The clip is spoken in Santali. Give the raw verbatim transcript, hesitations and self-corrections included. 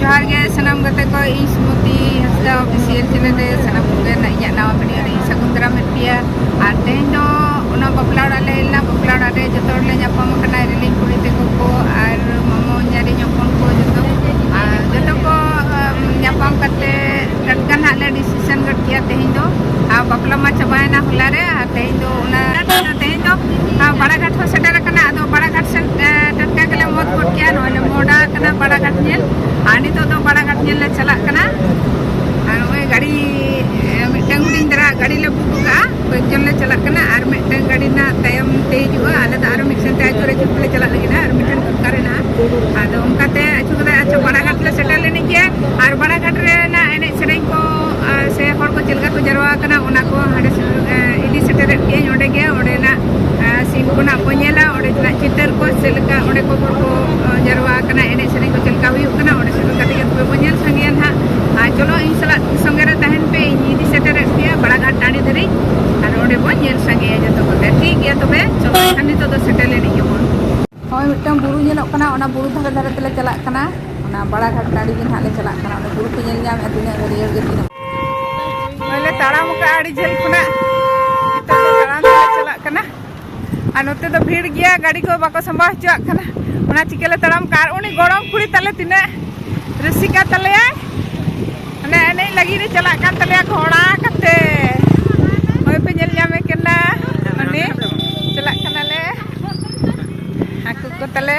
ᱡᱚᱦᱟᱨ ᱜᱮ ᱥᱟᱱᱟᱢ ᱜᱟᱛᱮ ᱠᱚ, ᱤᱧ ᱥᱩᱢᱚᱛᱤ ᱦᱟᱸᱥᱫᱟ ᱚᱯᱷᱤᱥᱤᱭᱟᱞ ᱪᱮᱱᱮᱞ ᱨᱮ ᱥᱟᱱᱟᱢ ᱠᱚᱜᱮ ᱤᱧᱟᱹᱜ ᱱᱟᱣᱟ ᱵᱷᱤᱰᱤᱭᱳ ᱨᱮ ᱤᱧ ᱥᱟᱹᱜᱩᱱ ᱫᱟᱨᱟᱢᱮᱫ ᱯᱮᱭᱟ᱾ ᱟᱨ ᱛᱮᱦᱮᱧ ᱫᱚ ᱚᱱᱟ ᱵᱟᱯᱞᱟ ᱚᱲᱟᱜ ᱞᱮ ᱦᱮᱡ ᱞᱮᱱᱟ᱾ ᱵᱟᱯᱞᱟ ᱚᱲᱟᱜ ᱨᱮ ᱡᱚᱛᱚ ᱦᱚᱲ ᱞᱮ ᱧᱟᱯᱟᱢ ᱟᱠᱟᱱᱟ, ᱨᱤᱞᱤᱧ ᱠᱩᱲᱤ ᱛᱟᱠᱚ ᱠᱚ ᱟᱨ ᱢᱟᱢᱚ ᱧᱟᱨᱤᱧ ᱦᱚᱯᱚᱱ ᱠᱚ ᱡᱚᱛᱚ᱾ ᱟᱨ ᱡᱚᱛᱚ ᱠᱚ, ᱟᱢ, ᱧᱟᱯᱟᱢ ᱠᱟᱛᱮ ᱴᱟᱴᱠᱟ ᱱᱟᱦᱟᱜ ᱞᱮ ᱰᱤᱥᱤᱥᱚᱱ ᱜᱚᱫ ᱠᱮᱜᱼᱟ ᱛᱮᱦᱮᱧ ᱫᱚ᱾ ᱟᱨ ᱵᱟᱯᱞᱟ ᱢᱟ ᱪᱟᱵᱟᱭᱮᱱᱟ ᱦᱚᱞᱟ ᱨᱮ, ᱟᱨ ᱛᱮᱦᱮᱧ ᱫᱚ ᱚᱱᱟ, ᱛᱮᱦᱮᱧ ᱫᱚ, ᱟᱨ ᱵᱟᱲᱟᱜᱷᱟᱴ ᱦᱚᱸ ᱥᱮᱴᱮᱨ ᱟᱠᱟᱱᱟ᱾ ᱟᱫᱚ ᱵᱟᱲᱟᱜᱷᱟᱴ ᱥᱮᱱ, ᱮ, ᱴᱟᱴᱠᱟ ᱜᱮᱞᱮ ᱢᱚᱛ ᱜᱚᱫ ᱠᱮᱜᱼᱟ᱾ ᱱᱚᱜᱼᱚᱭ ᱞᱮ ᱢᱚᱦᱰᱟ ᱟᱠᱟᱱᱟ ᱵᱟᱲᱟᱜᱷᱟᱴ ᱧᱮᱞ᱾ ᱟᱨ ᱱᱤᱛᱚᱜ ᱫᱚ ᱵᱟᱲᱟᱜᱷᱟᱴ ᱧᱮᱞ ᱞᱮ ᱪᱟᱞᱟᱜ ᱠᱟᱱᱟ᱾ ᱟᱨ ᱱᱚᱜᱼᱚᱭ ᱜᱟᱹᱰᱤ, ᱮ, ᱢᱤᱫᱴᱟᱝ ᱦᱩᱰᱤᱧ ᱫᱷᱟᱨᱟ ᱜᱟᱹᱰᱤ ᱞᱮ ᱵᱩᱠ ᱟᱠᱟᱜᱼᱟ᱾ ᱠᱚᱭᱮᱠ ᱡᱚᱱ ᱞᱮ ᱪᱟᱞᱟᱜ ᱠᱟᱱᱟ᱾ ᱟᱨ ᱢᱤᱫᱴᱟᱝ ᱜᱟᱹᱰᱤ ᱨᱮᱱᱟᱜ ᱛᱟᱭᱚᱢ ᱛᱮ ᱦᱤᱡᱩᱜᱼᱟ᱾ ᱟᱞᱮ ᱫᱚ ᱟᱨᱚ ᱢᱤᱫ ᱥᱮᱱ ᱛᱮ ᱟᱹᱪᱩᱨ ᱟᱹᱪᱩᱨ ᱛᱮᱞᱮ ᱪᱟᱞᱟᱜ ᱞᱟᱹᱜᱤᱫ ᱟᱨ ᱢᱤᱫᱴᱟᱝ ᱫᱚᱨᱠᱟᱨ ᱦᱮᱱᱟᱜᱼᱟ᱾ ᱟᱫᱚ ᱚᱱᱠᱟᱛᱮ ᱟᱹᱪᱩᱨ ᱠᱟᱛᱮ, ᱟᱪᱪᱷᱟ, ᱵᱟᱲᱟᱜᱷᱟᱴ ᱞᱮ ᱥᱮᱴᱮᱨ ᱞᱮᱱ ᱜᱮᱭᱟ᱾ ᱟᱨ ᱵᱟᱲᱟᱜᱷᱟᱴ ᱨᱮᱱᱟᱜ ᱮᱱᱮᱡ ᱥᱮᱨᱮᱧ ᱠᱚ, ᱟᱨ ᱥᱮ ᱦᱚᱲ ᱠᱚ ᱪᱮᱫ ᱞᱮᱠᱟ ᱠᱚ ᱡᱟᱨᱣᱟ ᱟᱠᱟᱱᱟ, ᱚᱱᱟ ᱠᱚ ᱦᱟᱸᱰᱮ ᱥᱮ-, ᱮ, ᱤᱫᱤ ᱥᱮᱴᱮᱨᱮᱫ ᱯᱮᱭᱟᱹᱧ ᱚᱸᱰᱮ ᱜᱮ᱾ ᱚᱸᱰᱮᱱᱟᱜ, ᱮ, ᱥᱤᱱ ᱠᱚ ᱱᱟᱜ ᱵᱚ ᱧᱮᱞᱟ, ᱚᱸᱰᱮᱱᱟᱜ ᱪᱤᱛᱟᱹᱨ ᱠᱚ ᱪᱮᱫ ᱞᱮᱠᱟ, ᱚᱸᱰᱮ ᱠᱚ ᱦᱚᱲ ᱠᱚ, ᱮ, ᱡᱟᱨᱣᱟ ᱟᱠᱟᱱᱟ, ᱮᱱᱮᱡ ᱥᱮᱨᱮᱧ ᱠᱚ ᱪᱮᱫ ᱞᱮᱠᱟ ᱦᱩᱭᱩᱜ ᱠᱟᱱᱟ, ᱚᱸᱰᱮ ᱥᱮᱴᱮᱨ ᱠᱟᱛᱮ ᱜᱮ ᱛᱚᱵᱮ ᱵᱚ ᱧᱮᱞ ᱥᱟᱸᱜᱮᱭᱟ ᱱᱟᱦᱟᱜ᱾ ᱟᱨ ᱪᱚᱞᱚ, ᱤᱧ ᱥᱟᱞᱟᱜ ᱥᱚᱸᱜᱮ ᱨᱮ ᱛᱟᱦᱮᱱ ᱯᱮ, ᱤᱧ ᱤᱫᱤ ᱥᱮᱴᱮᱨᱮᱫ ᱯᱮᱭᱟ ᱵᱟᱲᱟᱜᱷᱟᱴ ᱴᱟᱺᱰᱤ ᱫᱷᱟᱹᱨᱤᱡ, ᱟᱨ ᱚᱸᱰᱮ ᱵᱚ ᱧᱮᱞ ᱥᱟᱸᱜᱮᱭᱟ ᱡᱚᱛᱚ ᱠᱚᱛᱮ᱾ ᱴᱷᱤᱠ ᱜᱮᱭᱟ ᱛᱚᱵᱮ, ᱪᱚᱞᱚ ᱮᱱᱠᱷᱟᱱ ᱱᱤᱛᱚᱜ ᱫᱚ ᱥᱮᱴᱮᱨ ᱞᱮᱱ ᱜᱮᱵᱚᱱ᱾ ᱦᱳᱭ, ᱢᱤᱫᱴᱟᱝ ᱵᱩᱨᱩ ᱧᱮᱞᱚᱜ ᱠᱟᱱᱟ, ᱚᱱᱟ ᱵᱩᱨᱩ ᱫᱷᱟᱨᱮ ᱫᱷᱟᱨᱮ ᱛᱮᱞᱮ ᱪᱟᱞᱟᱜ ᱠᱟᱱᱟ᱾ ᱚᱱᱟ ᱵᱟᱲᱟᱜᱷᱟᱴ ᱴᱟᱺᱰᱤ ᱜᱮ ᱱᱟᱦᱟᱜ ᱞᱮ ᱪᱟᱞᱟᱜ ᱠᱟᱱᱟ᱾ ᱚᱸᱰᱮ ᱵᱩᱨᱩ ᱯᱮ ᱧᱮᱞ ᱧᱟᱢᱮᱫᱼᱟ, ᱛᱤᱱᱟᱹᱜ ᱦᱟᱹᱨᱭᱟᱹᱲ ᱜᱮ, ᱛᱤᱱᱟᱹᱜ᱾ ᱦᱳᱭ, ᱞᱮ ᱛᱟᱲᱟᱢ ᱟᱠᱟᱫᱼᱟ ᱟᱹᱰᱤ ᱡᱷᱟᱹᱞ ᱠᱷᱚᱱᱟᱜ᱾ ᱱᱤᱛᱚᱜ ᱫᱚ ᱛᱟᱲᱟᱢ ᱛᱮᱞᱮ ᱪᱟᱞᱟᱜ ᱠᱟᱱᱟ᱾ ᱟᱨ ᱱᱚᱛᱮ ᱫᱚ ᱵᱷᱤᱲ ᱜᱮᱭᱟ, ᱜᱟᱹᱰᱤ ᱠᱚ ᱵᱟᱠᱚ ᱥᱟᱢᱵᱟᱣ ᱦᱚᱪᱚᱣᱟᱜ ᱠᱟᱱᱟ᱾ ᱚᱱᱟ ᱪᱤᱠᱟᱹ ᱞᱮ ᱛᱟᱲᱟᱢ ᱠᱟᱜᱼᱟ᱾ ᱟᱨ ᱩᱱᱤ ᱜᱚᱲᱚᱢ ᱠᱩᱲᱤ ᱛᱟᱞᱮ ᱛᱤᱱᱟᱹᱜ ᱨᱩᱥᱤᱠᱟ ᱛᱟᱞᱮᱭᱟᱭ, ᱚᱱᱮ ᱮᱱᱮᱡ ᱞᱟᱹᱜᱤᱫ ᱮ ᱪᱟᱞᱟᱜ ᱠᱟᱱ ᱛᱟᱞᱮᱭᱟ ᱜᱷᱚᱲᱟ ᱠᱟᱛᱮ᱾ ᱦᱳᱭ ᱯᱮ ᱧᱮᱞ ᱧᱟᱢᱮ ᱠᱟᱱᱟ, ᱩᱱᱤ ᱪᱟᱞᱟᱜ ᱠᱟᱱᱟᱞᱮ᱾ ᱦᱟᱹᱠᱩ ᱠᱚ ᱛᱟᱞᱮ᱾